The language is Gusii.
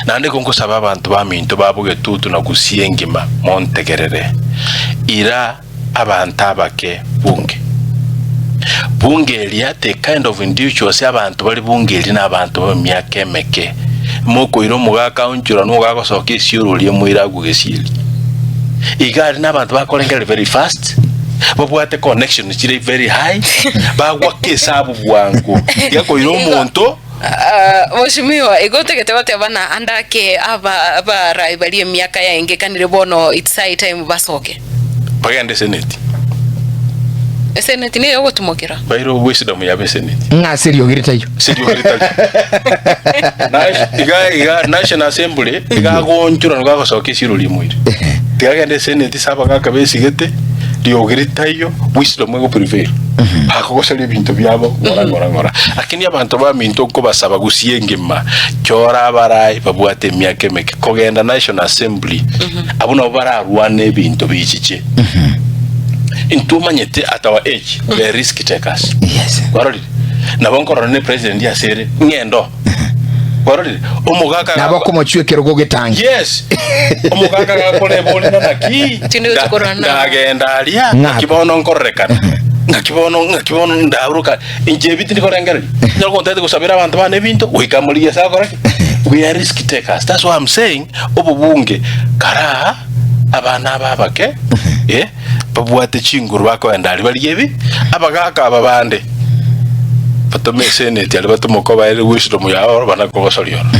Naende igo ngosaba abanto baminto ba bogetutu na Gusii engima montegerere, ira abanto abake bunge. Bunge eria the kind of individuals abanto bare bunge eria na abanto b'emiaka emeke. Mokoira omogaka aonchorwa nigo agosoka esiorori emoire agwo gesieri. Iga aria nabanto bakorengereria very fast, babwate connection chire very high, bagwaka esabu bwango. Tiga koira omonto. Mheshimiwa, igo otagete goteba na ande ake aba abarai baria emiaka yaengekanire bono it's high time basoke. Bagende seneti. Eseneti niyo ogotumokera. Baire wisdom yabo eseneti. Ng'a ase eriogi ritaiyo. Ase eriogi ritari. Iga iga National Assembly iga agoonchora nigo agosoka esiro rimoire. Tiga agende eseneti ase abagaka besigete, riogi ritaiyo, wisdom ego prevail. Bakogosaria ebinto biabo ng'ora ng'ora ng'ora. Lakini abanto baminto nkobasaba gusii engima, chora abarai babwate emiaka emeke kogenda National Assembly, abwo nabo bararwane ebinto bichiche. Intwe omanyete at our age we are risk takers. Yes. Kwarorire? Nabo nkorora ne president ase ere ng'endo. Kwarorire? Omogaka Nabo okomochua ekerogo getangi. Yes. Omogaka gakora ebori na naki Tindi gochia korora na- ndagenda aria Ng'ako. ng'aki bono nkororekana ng'aki bono ng'aki bono ndauruka inche ebi tindi korengereria nyora gontagete gosabera abanto bane ebinto goika morigie ase agokora ki we are risk takers that's why I'm saying obobunge karaa abana aba abake eh, babwate chinguru bakoenda aria barigie ebi abagaka aba bande batome eseneti aria batome okobaereria wisdom yao bana kogosoria oro.